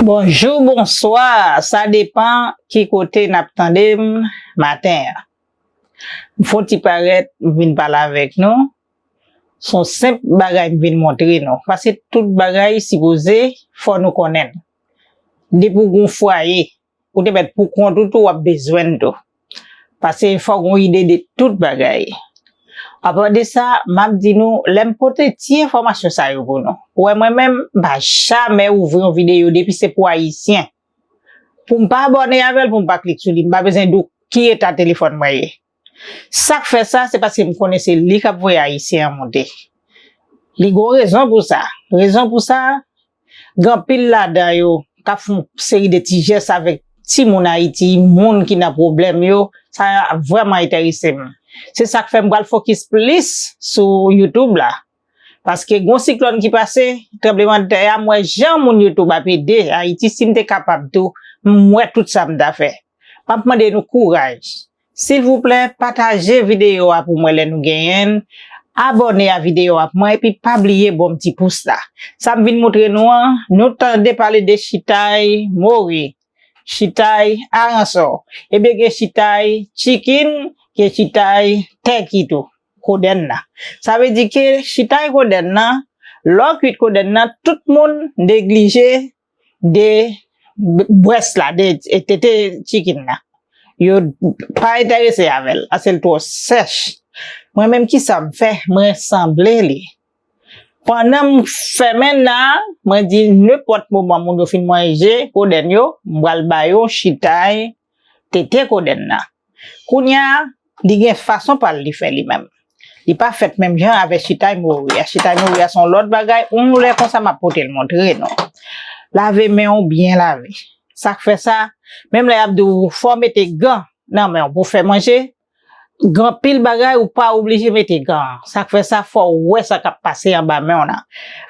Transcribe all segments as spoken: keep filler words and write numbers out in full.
Bonjou, bonswa, sa depan ki kote n ap tande m maten an. M fè yon ti parèt, m vin pale avèk nou. Se yon senp bagay m vin montre nou. Paske tout bagay sipoze fò nou konnen l. Depi w gen yon fwaye, ou te mèt pou kont ou tou, w ap bezwen l tou. Paske fò w gen yon ide de tout bagay. Apa de sa, m ap di nou, lè m pote ti enfòmasyon sa yo pou nou. Ou wè mwen menm, m pa jamè ouvri yon videyo depi se pou Ayisyen. Pou m pa abòne avè l, pou m pa klik sou li, m pa bezwen di w ki eta telefòn mwen ye. Sa k fè sa, se paske m konnen se li k ap voye Ayisyen an monte. Li gen yon rezon pou sa. Rezon pou sa, gen anpil ladan yo k ap fè yon seri de ti jès avèk timoun Ayiti, moun ki nan pwoblèm yo. Sa vrèman enterese m. Se sa k fè m pral fokis plis sou YouTube la. Paske gen yon siklòn ki pase, tranblemanntè a, m wè jan moun YouTube ap ede Ayiti, si m te kapab tou, m wè tout sa m ta fè. M ap mande nou kouraj. Silvouplè, pataje videyo a pou mwen lè nou genyen l. Abòne a videyo a pou mwen, epi pa bliye ba m ti pous la. Sa m vin montre nou an, nou tande pale de chitay mori, chitay aransò, ebyen gen chitay chicken, gen chitay turkey tou, kodèn nan. Sa vle di ke chitay kodèn nan, lè w kwit kodèn nan, tout moun neglije de b- brès la, de tete chicken nan. Yo pa enterese avè l, paske l twò sèch. Mwen menm, kisa m fè? Mwen sanble li. Pandan m fèmen nan, mwen di nenpòt moman moun yo fin manje kodèn yo, m pral ba yo chitay tete kodèn nan. Kounye a, li gen fason pa l li fè li menm. Li pa fèt menm jan avèk chitay mori a. Chitay mori a se yon lòt bagay. Yon lè konsa, m ap pote l montre nou. Lave men w byen lave. Sa k fè sa, menm lè y ap di w fò w mete gan nan men w pou w fè manje, gen anpil bagay ou pa oblije mete gan. Sa k fè sa, fò w wè sa k ap pase anba men w nan.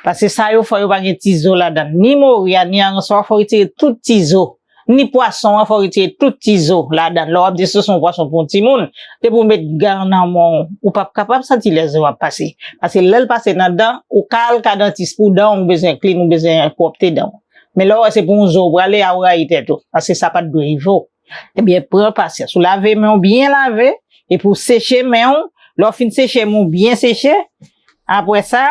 Paske sa yo, fò yo pa gen ti zo ladan l. Ni mori a, ni aransò a, fò w retire tout ti zo. Ni pwason an, fò w retire tout ti zo ladan l. Lè w ap desouse yon pwason pou yon timoun, depi w met gan nan men w, ou p ap kapab santi lè zo ap pase. Paske lè l pase nan dan, ou ka al ka dantis pou dan w, ou bezwen klin, ou bezwen pwòpte dan w. Men lè w wè se pou yon zo w prale a, ou rayi tèt ou, paske sa pa t dwe rive w. Ebyen, pran pasyans. Ou lave men w byen lave, epi w seche men w. Lè w fin seche men w byen seche, apre sa,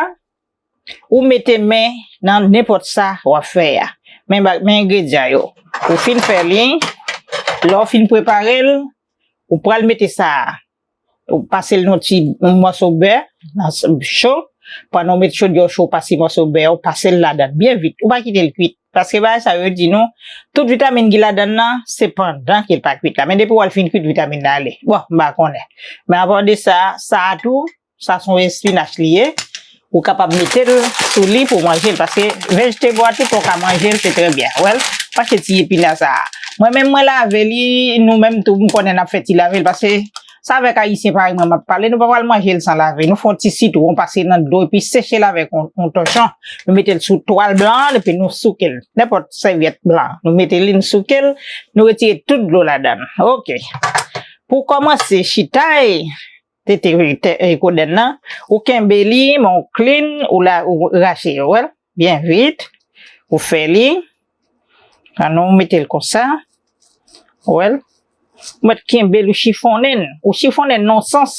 ou mete men nan nenpòt sa w ap fè a. Men, ba- men engredyan yo. Ou fin fè li, lè w fin prepare l, ou pral mete sa a. Ou pase l nan ti yon mòso bè nan s- cho. Pandan w met chodyè w cho, w pase mòso bè, ou pase l ladan l byen vit. Ou pa kite l kwit. Paske bagay sa yo di nou, tout vitamin ki ladan l nan, se pandan ke l pa kwit la. Men depi w wè l fin kwit, vitamin nan ale. Bon, m pa konnen. Men apa de sa, sa a tou, sa se yon espinach li ye. Ou kapab mete l sou li pou w manje l, paske vegetable a tou, ou ka manje l, se trè byen. Ou wè l, mache ti epina sa a. Mwen menm, mwen lave li, nou menm tou, m konnen n ap fè ti lave l, paske sa avèk Ayisyen parèy mwen m ap pale, nou pa pral manje l san lave. Nou fè yon ti sitwon, pase nan dlo, epi seche l avèk yon, yon tòchon. Nou mete l sou twal blan, epi nou souke l. Nenpòt sèvyèt blan. Nou mete li, nou souke l, nou retire tout dlo ladan l. Oke. Pou kòmanse chitay, tete, te- e, kodèn nan, ou kenbe li, men w klin, ou la, ou rache yo, wè l, byen vit, ou fè li, ann nou mete l konsa, wè l, ou mèt kenbe l, ou chifonnen l, ou chifonnen l nan yon sans,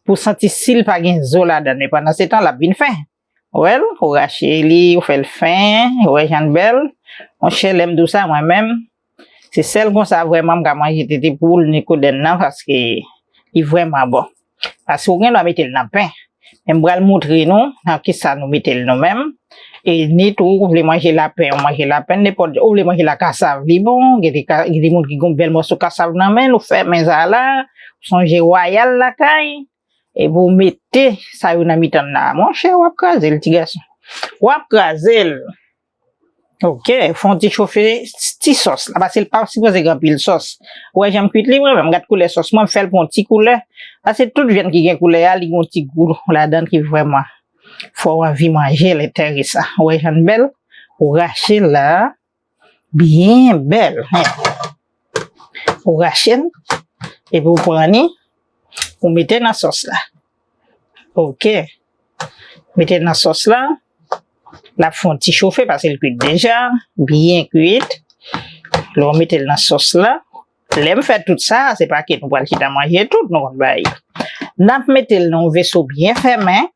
pou w santi si l pa gen zo ladan l, men pandan se tan, l ap vin fen. Wè l, ou rache li, ou fè l fen, ou wè jan l bèl. Monchè, lè m di w sa, mwen menm, se sèl konsa vrèman m ka manje tete poul ni kodèn nan, paske li vrèman bon. Paske ou gen dwa mete l nan pen. Men m pral montre nou nan kisa nou mete l nou menm. E ni tou, ou vle manje lapen, ou manje lapen, nenpòt, ou vle manje la kasav, li bon. Gen de ka- gen de moun ki gen yon bèl mòso kasav nan men l, ou fèmen sa la, ou sonje wayal lakay. Epi w mete sa yo nan mitan l la. Monchè, w ap kraze l, ti gason. W ap kraze l. Oke, fè yon ti chofe ti sòs la, paske l pa sipoze gen anpil sòs. Ou wè jan m kwit li, mwen menm, gad koulè sòs mwen, m fè l pran yon ti koulè. Paske tout vyann ki gen koulè a, li gen yon ti gou ladan l ki vrèman fè w anvi manje l, enteresan. Ou wè jan l bèl, ou rache l la. Byen bèl. Hen. Ou rache l, epi ou pran li, ou mete nan sòs la. Oke. Mete nan sòs la. L ap fè yon ti chofe paske l kwit deja, byen kwit. Lè w mete l nan sòs la, lè m fè tout sa, se pa ke nou pral chita manje tout, nou konn bagay yo. N ap mete l nan yon veso byen fèmen.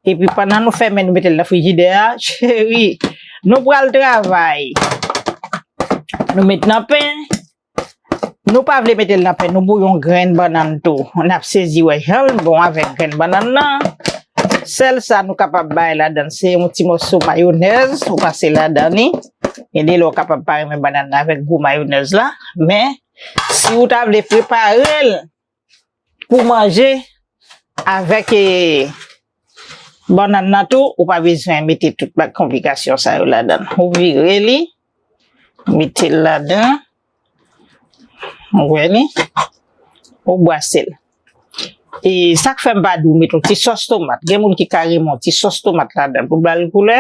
Epi pandan nou fèmen, nou mete l nan frijidè a, cheri, nou pral travay. Nou met nan pen. Nou pa vle mete l nan pen, nou bouyon grenn bannann tou. N ap sezi wè jan l bon avèk grenn bannann nan. Sèl sa nou kapab bay ladan l, se yon ti mòso mayonèz ou pase ladan li. Gen de lè w kapab pa renmen bannann nan avèk gou mayonèz la, men si w ta vle prepare l pou manje avèk, e, bannann nan tou, ou pa bezwen mete tout bak konplikasyon sa yo ladan l. Ou vire li, mete l ladan, ou wè li, ou brase l. E sa k fè m pa di w mete yon ti sòs tomat. Gen moun ki ka renmen yon ti sòs tomat ladan l pou ba l koulè.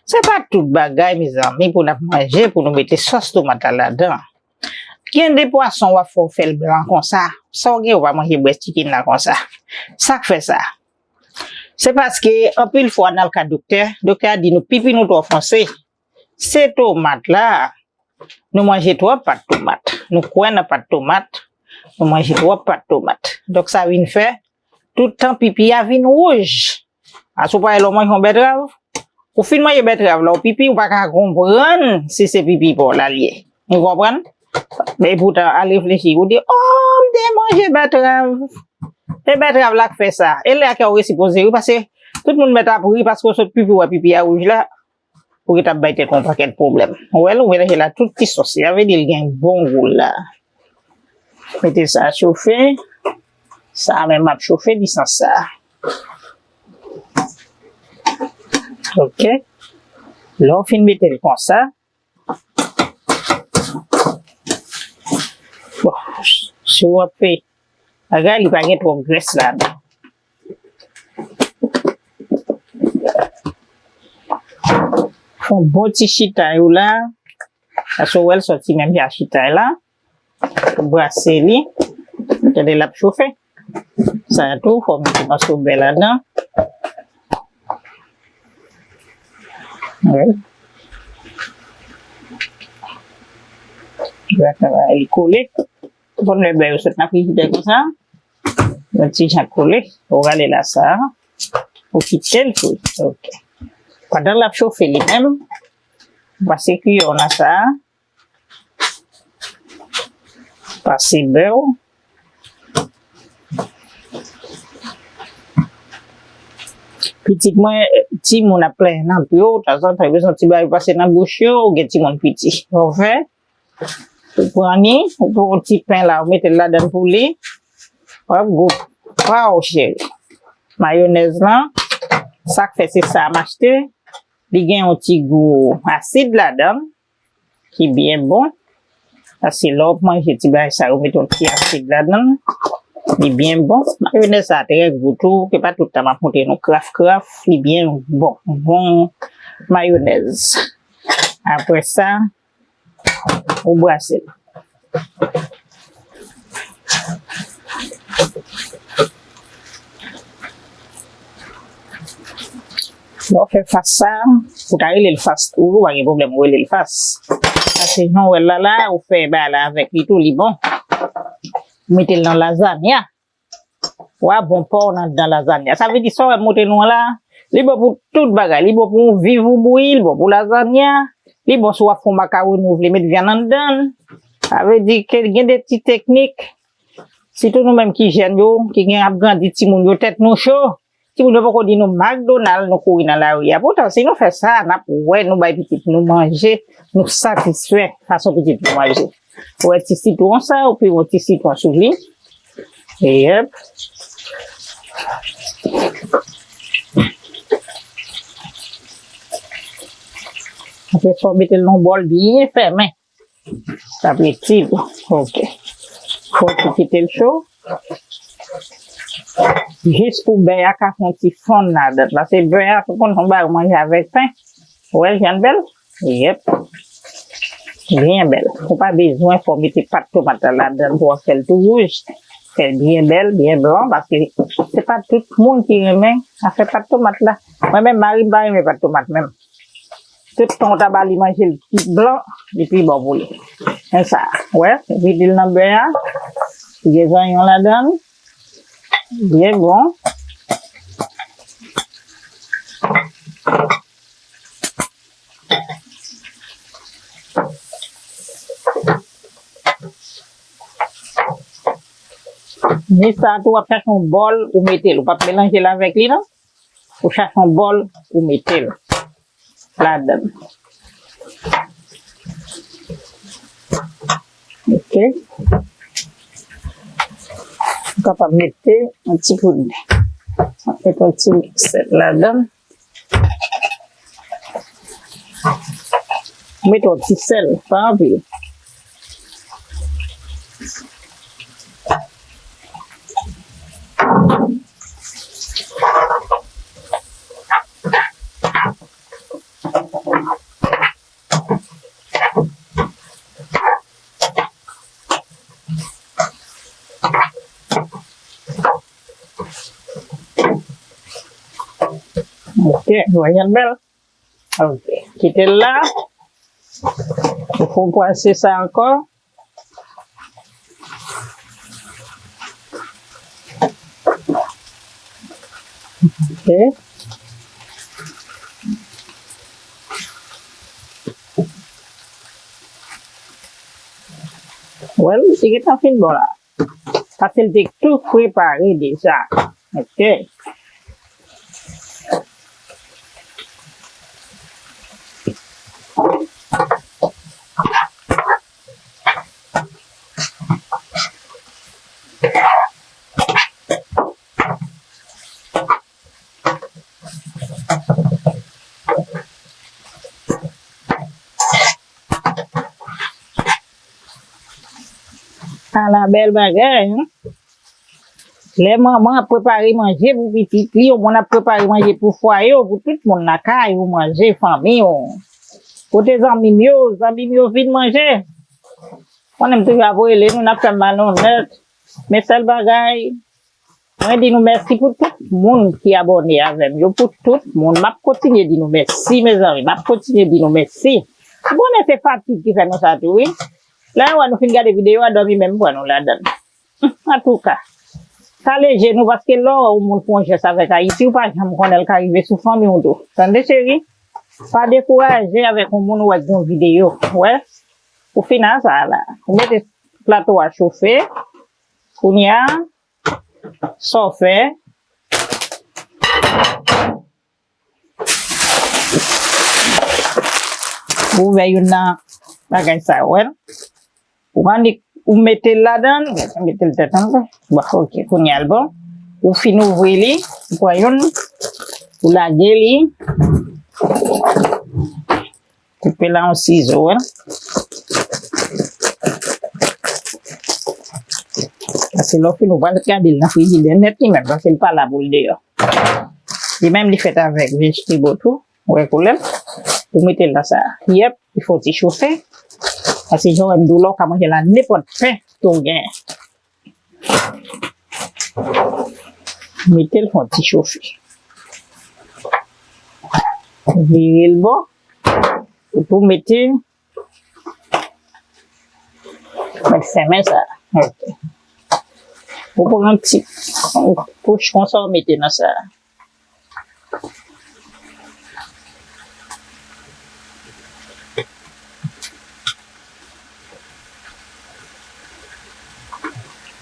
Se pa tout bagay, mezanmi, pou n ap manje, pou nou mete sòs tomat la ladan. Gen de pwason w ap fè w fè l blan konsa. Sa w gen, ou pa manje brès chicken la konsa. Sa k fè sa? Se paske anpil fwa n al ka doktè, doktè a di nou pipi nou twò fonse. Se tomat la, nou manje twòp pat tomat. Nou kwè nan pat tomat, nou manje twòp pat tomat. Donk sa vin fè, tout tan pipi a vin wouj. Asou pa lè w manje yon bètrav, ou fin manje bètrav la, ou pipi, ou pa ka konprann si se pipi pa w la l ye. Ou konprann? Men poutan, al reflechi, ou di, "Oh, m te manje bètrav. E bètrav la k fè sa." E lè a kè w resi poze ri, paske tout moun mèt ap ri paske w sot pipi, w wè pipi a wouj la. Ou ret ap bay tèt ou yon pakèt pwoblèm. Ou wè l, ou melanje la tout ti sòs. Sa vle di l gen bon gou la. Mete sa chofe. Sa menm ap chofe, li san sa. Ok. Lè w fin mete l konsa, bon, si w ap fè bagay, li pa gen twòp grès ladan. Fè yon bon ti chita yo la. Paske w wè l sòti menm jan chita la. Brase li. Tande l ap chofe. Sa tou, fò w mete mòso bè ladan. Wi. Li kole. Ou konn lè bè yo sot nan frijidè konsa. Yon ti jan kole. Ou rale la sa. Ou kite l fri. Ok. Pandan l ap chofe li menm, ou pase kiyè w nan sa. Pase bè w. Pitit mwen, timoun ap plenyen nan pye w, tanzantan, yo bezwen ti bagay pase nan bouch yo, ou gen timoun piti. Ou fè, ou pran li, ou pran yon ti pen la, ou mete l ladan pou li. W ap gou. Waw, cheri. Mayonèz lan, sa k fè se sa m achte. Li gen yon ti gou asid ladan l, ki byen bon. Paske lè w ap manje ti bagay sa yo, mete yon ti asid ladan l, li byen bon. Mayonèz sa trè gou tou, se pa tout tan m ap montre nou kraf kraf, li byen bon. Bon mayonèz. Apre sa, ou brase l. Lè w fè fas sa, ou ta rele l fas tou, pa gen pwoblèm, ou rele l fas. Paske jan w wè l la, la, ou fè bagay la avèk li tou, li bon. Ou mete l nan lazanya. Wa bon pa w nan, nan lazanya. Sa vle di, sa w wè m montre nou an la, li bon pou tout bagay. Li bon pou yon viv ou bouyi, li bon pou lazanya. Li bon si w ap fè yon makawoni, ou vle met vyann anndan l. Sa vle di ke gen de ti teknik, sitou nou menm ki jèn yo, ki gen ap grandi timoun yo, tèt nou cho. Timoun yo poko di nou McDonald, nou kouri nan lari a. Poutan, si nou fè sa, n ap wè nou bay pitit nou manje, nou satisfè fason pitit nou manje. Ou wè ti sitwon sa, ou pi yon ti sitwon sou li. Yep. Apre sa, w mete l nan bòl byen fèmen. Sa ap ret ti tou. Ok. Fò w tou kite l cho. Jis pou bè a ka fè yon ti fonn ladan. Paske bè a, ou konn, se yon bagay ou manje avèk pen. Ou wè l jan l bèl? Yep. Byen bèl. Ou pa bezwen fò w mete pat tomat la ladan l pou w ap fè l tou wouj. Fè l byen bèl, byen blan, paske se pa tout moun ki renmen afè pat tomat la. Mwen menm, mari m pa renmen pat tomat menm. Tout tan w ta ba li manje l pi blan, li pi bon pou li. Men sa, wè, vide l nan bè a. Gen zanyon ladan l. Byen bon. Ni sa tou, w ap chache yon bòl, ou mete l. Ou p ap melanje l avèk li, non. Ou chache yon bòl, ou mete l ladan l. Ok. Ou kapab mete yon ti poud, mete yon ti sèl ladan l. Mete yon ti sèl, pa anpil. Ok, vwayal bèl. Ok, kite l la. Ou fè kwase sa ankò. Ok. Wè, li gentan fin bon la. Paske l te tou prepare deja. Ok. Ala bèl bagay, en. Lè manman ap prepare manje pou pitit li, yon moun ap prepare manje pou fwaye w, pou tout moun lakay ou, manje fanmi w. Kote zanmi m yo, zanmi m yo vin manje. Konnen m toujou ap rele nou, n ap fè m malonnèt. Men sèl bagay, mwen di nou mèsi pou tout moun ki abòne avè m yo, pou tout moun. M ap kontinye di nou mèsi, mezanmi. M ap kontinye di nou mèsi. M konnen se fatig ki fè nou sa tou, wi. Lè yo wè nou fin gade videyo a, dòmi menm pran nou ladan l. Antouka, kale je nou, paske lè w wè yon moun fè yon jès avèk Ayiti, ou pa janm konnen l ka rive sou fanmi w tou. Tande, cheri? Pa dekouraje avèk yon moun ou wè k gen yon videyo. Wè? Ou fin a sa la. Ou mete plato a chofe. Kounye a, sa w fè? Ou ouvè youn nan bagay sa yo, wè l. Ou annik, ou mete l ladan l, mete l tèt anlè. Bon, ok, kounye a l bon. Ou fin ouvri li, ou pran youn, ou lage li. Koupe la yon sizo, wè. Paske lè w fin, ou pral gade l nan frijidè nèt li menm, paske l pa la pou l deyò. Li menm, li fèt avèk vegetable tou. Ou wè koulè l? Ou mete l nan sa. Yèp, li fè yon ti chofe. Paske jan w wè m di w la, ou ka manje l a nenpòt pen ke w genyen. Mete l fè yon ti chofe. Vire l bò. Epi w mete, mete fèmen sa. Ok. Ou pran yon ti, yon kouch konsa, ou mete nan sa.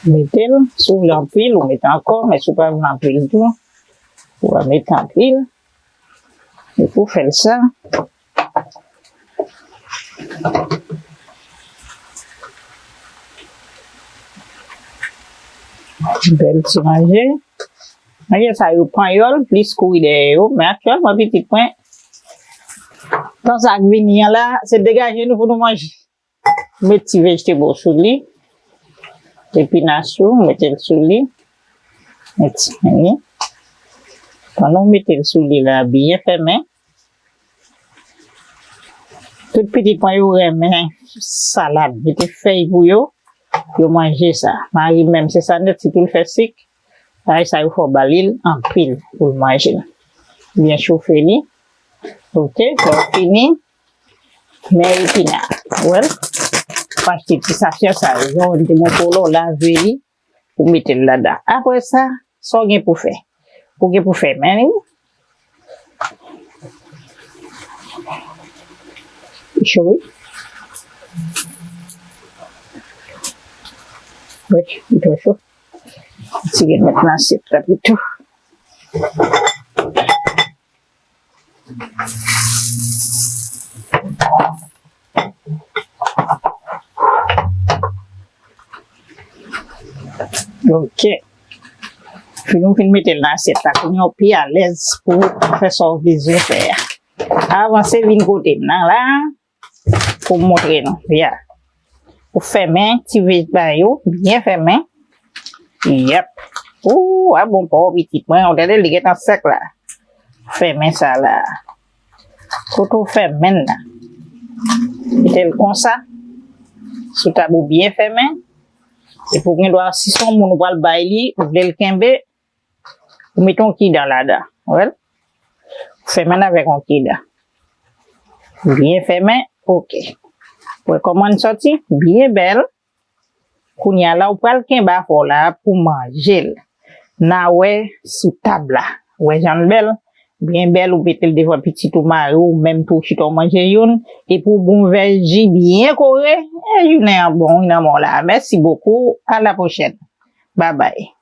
Mete l, si w vle anpil, ou mete ankò, men si w pa vle anpil tou, ou pa mete anpil. Epi w fè l sa. Bèl ti manje. Manje sa yo panyòl, plis kouri dèyè yo. Men aktyèlman, pitit mwen, tan sa k vini an la, se degaje nou pou nou manje. Met ti vegetable sou li. Epinas ou, mete l sou li. Met, pandan w mete l sou li la, byen fèmen. Tout pitit mwen yo renmen salad. Mete fèy pou yo, yo manje sa. Mari m menm se sa nèt, sitou l fè sik. Bagay sa yo fò ba li l anpil pou l manje l. Byen chofe li. Ok, lè w fini, men epina. Well, ou achte ti sachè sa yo, jan w te montre w la, w lave li, ou mete l ladan. Apre sa, sa w gen pou fè? Ou gen pou fèmen li. Li cho, wi. Wi, li twò cho. Ti gen met nan asyèt la pito. Ok. Fin ou fin mete l nan asyèt la, kounye a w pi alèz pou fè sa w bezwen fè a. Avanse vin kote m nan la pou m montre nou. Ya. Ou fèmen ti vej ba yo, byen fèmen. Yep. Ou, a bon pa w pitit mwen, ou tande li gentan sèk la. Fèmen sa la. Kote w fèmen l la. Kite l konsa. Sou tab ou byen fèmen. Epi w gen dwa, si se yon moun ou pral bay li, ou vle l kenbe, ou mete yon kidan ladan. Well, ou fèmen l avèk yon kidan. Byen fèmen, ok. Ou wè kòman l sòti? Byen bèl. Kounye a la, ou pral kenbe afè w la pou manje l. N a wè sou tab la. Ou wè jan l bèl? Byen bèl, ou mete l devan pitit ou, mari w, ou menm tou, ou chita w manje youn. Epi w bon vèj ji byen kore. E jounen an bon, wi, nan men w la. Mèsi bokou. A la pwochèn. Babay.